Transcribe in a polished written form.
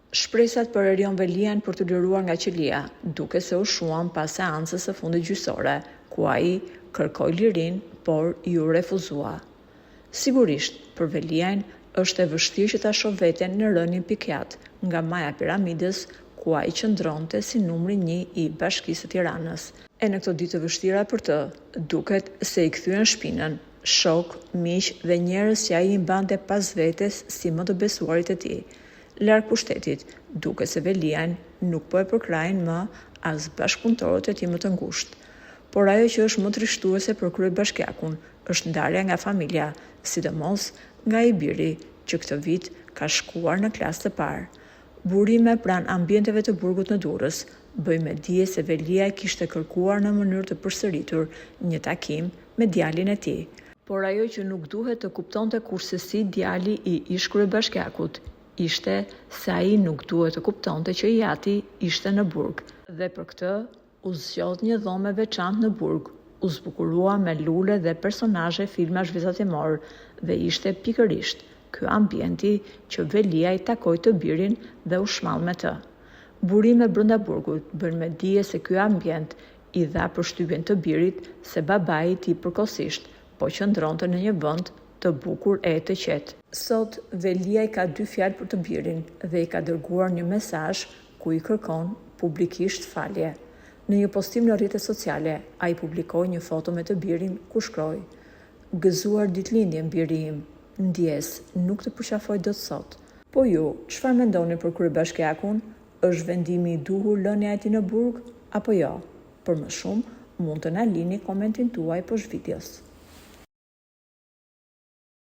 Shpresat për Erion Veliajn për t'u liruar nga qelia duket se u shuan pas seancës së fundit gjyqësore, ku ai kërkoi lirinë, por iu refuzua. Sigurisht, për Veliajn është e vështirë që ta shohë veten në rënien pikiatë nga maja e piramidës ku ai qëndronte si numri një i Bashkisë së Tiranës. E në këto ditë të vështira për të, duket se i kthyen shpinën, shokë, miq dhe njerëz që ai i mbante pas vetes si më të besuarit e tij. Larg pushtetit, duket se Veliajn nuk po e përkrahin më as bashkëpunëtorët e tij më të ngushtë. Por ajo që është më trishtuese për kryebashkiakun është ndarja nga familja, sidomos nga i biri, që këtë vit ka shkuar në klasë të parë. Burime pranë ambienteve të burgut në Durrës bëjnë me dije se Veliaj kishte kërkuar në mënyrë të përsëritur një takim me djalin e tij. Por ajo që nuk duhet të kuptonte kurrsesi djali i ish-kryebashkiakut ishte se ai nuk duhet të kuptonte që i ati ishte në burg dhe për këtë U zgjodh një dhomë e veçantë në burg, u zbukurua me lule dhe personazhe filmash vizatimorë dhe ishte pikërisht ky ambienti që Veliaj takoi të birin dhe u shmall me të. Burime brenda burgut bëjnë me dije se ky ambient i dha përshtypjen të birit se babai i tij përkohësisht po qëndronte në një vend të bukur e të qetë. Sot, Veliaj ka dy fjalë për të birin dhe i ka dërguar një mesazh ku i kërkon publikisht falje. Në një postim në rrjetet sociale, ai publikoi një foto me të birin ku shkroi, Gëzuar ditëlindjen biri im, ndjesë, nuk të përqafoj dot sot. Po ju, çfarë mendoni për kryebashkiakun? Është vendimi i duhur lënia e tij në burg, apo jo? Për më shumë, mund të na lini komentin tuaj poshtë videos.